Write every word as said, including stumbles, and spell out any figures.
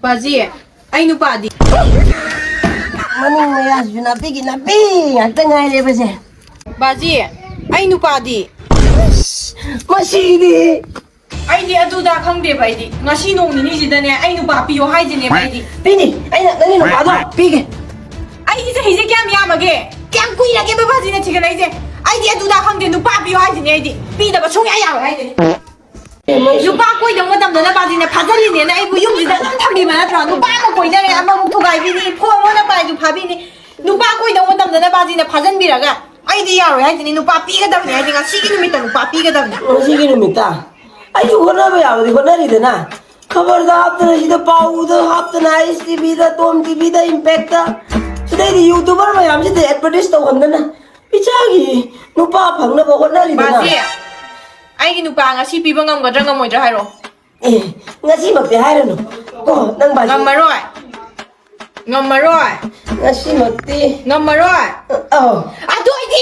ꯕꯥꯖꯤ, ꯑꯩ ꯅꯨꯄꯥꯗꯤ? ꯃꯅꯤꯡ ꯃꯌꯥꯁꯤꯁꯨ ꯅꯥꯄꯤꯒꯤ ꯅꯥꯄꯤ ꯉꯥꯛꯇ ꯉꯥꯏꯔꯦꯕꯁꯦ꯫ ꯕꯥꯖꯤ, ꯑꯩ ꯅꯨꯄꯥꯗꯤ? ꯃꯁꯤꯗꯤ꯫ ꯑꯩꯗꯤ ꯑꯗꯨꯗ ꯈꯪꯗꯦꯕ꯫ ꯑꯩꯗꯤ ꯉꯁꯤ ꯅꯣꯡ ꯅꯤꯅꯤꯁꯤꯗꯅꯦ, ꯑꯩ ꯅꯨꯄꯥ ꯄꯤꯌꯣ ꯍꯥꯏꯁꯤꯅꯦꯕ ꯑꯩꯗꯤ꯫ ꯄꯤꯅꯤ꯫ ꯑꯩꯅ ꯅꯪꯒꯤ ꯅꯨꯄꯥꯗꯣ ꯄꯤꯒꯦ꯫ ꯑꯩꯗꯤ ꯆꯍꯤꯁꯦ ꯀꯌꯥꯝ ꯌꯥꯝꯃꯒꯦ? ꯀꯌꯥꯝ ꯀꯨꯏꯔꯒꯦ ꯕꯕꯥꯖꯤꯅ ꯊꯤꯒꯠꯂꯛꯏꯁꯦ? ꯑꯩꯗꯤ ꯑꯗꯨꯗ ꯈꯪꯗꯦ, ꯅꯨꯄꯥ ꯄꯤꯌꯣ ꯍꯥꯏꯁꯤꯅꯦ ꯑꯩꯗꯤ꯫ ꯄꯤꯗꯕ ꯁꯨꯡꯌꯥ ꯌꯥꯔꯣꯏ ꯍꯥꯏꯁꯤꯅꯦ꯫ ꯅꯨꯄꯥ ꯀꯣꯏꯗꯧ ꯃꯇꯝꯗꯅ ꯕꯥꯖꯤꯅ ꯐꯥꯖꯤꯜꯂꯤꯅꯦꯅ ꯑꯩꯕꯨ ꯌꯨꯝꯁꯤꯗ ꯑꯗꯨꯝ ꯊꯝꯕꯤꯕ ꯅꯠꯇ꯭ꯔꯣ? ꯅꯨꯄꯥ ꯑꯃ ꯀꯣꯏꯅꯔꯦ, ꯑꯃꯃꯨꯛ ꯊꯨꯒꯥꯏꯕꯤꯅꯤ, ꯐꯣꯟ ꯑꯣꯟꯅ ꯄꯥꯏꯁꯨ ꯐꯥꯕꯤꯅꯤ꯫ ꯅꯨꯄꯥ ꯀꯣꯏꯗꯧ ꯃꯇꯝꯗꯅ ꯕꯥꯖꯤꯅ ꯐꯥꯖꯤꯟꯕꯤꯔꯒ ꯑꯩꯗꯤ ꯌꯥꯔꯣꯏ ꯍꯥꯏꯁꯤꯅꯤ꯫ ꯅꯨꯄꯥ ꯄꯤꯒꯗꯕꯅꯤ ꯍꯥꯏꯗꯤ ꯉꯁꯤꯒꯤ ꯅꯨꯃꯤꯠꯇ ꯅꯨꯄꯥ ꯄꯤꯒꯗꯕꯅꯤ꯫ ꯉꯁꯤꯒꯤ ꯅꯨꯃꯤꯠꯇ ꯑꯩꯁꯨ ꯍꯣꯠꯅꯕ ꯌꯥꯕꯗꯤ ꯍꯣꯠꯅꯔꯤꯗꯅ, ꯈꯕꯔꯗ ꯍꯥꯞꯇꯅ, ꯁꯤꯗ ꯄꯥꯎꯗ ꯍꯥꯞꯇꯅ, ꯑꯥꯏ ꯑꯦꯁ ꯇꯤ ꯚꯤꯗ, ꯇꯣꯝ ꯇꯤ ꯚꯤꯗ, ꯏꯝꯄꯦꯛꯇ, ꯁꯤꯗꯩꯗꯤ ꯌꯨꯇꯨꯕꯔ ꯃꯌꯥꯝꯁꯤꯗ ꯑꯦꯗꯚꯔꯇꯤꯁ ꯇꯧꯍꯟꯗꯅ ꯏꯆꯥꯒꯤ ꯅꯨꯄꯥ ꯐꯪꯅꯕ ꯍꯣꯠꯅꯔꯤꯗꯅ꯫ ꯕꯥꯖꯤ, ꯑꯩꯒꯤ ꯅꯨꯄꯥ ꯉꯁꯤ ꯄꯤꯕ ꯉꯝꯒꯗ꯭ꯔꯥ ꯉꯝꯃꯣꯏꯗ꯭ꯔꯥ ꯍꯥꯏꯔꯣ꯫ ꯑꯦ, ꯉꯁꯤꯃꯛꯇꯤ ꯍꯥꯏꯔꯅꯨ꯫ ꯀꯣ, ꯅꯪ ꯕꯥꯖꯤ꯫ ꯉꯝꯃꯔꯣꯏ꯫ ꯉꯝꯃꯔꯣꯏ꯫ ꯉꯁꯤꯃꯛꯇꯤ꯫ ꯉꯝꯃꯔꯣꯏ꯫ ꯑꯧ꯫ ꯑꯗꯨ ꯑꯣꯏꯗꯤ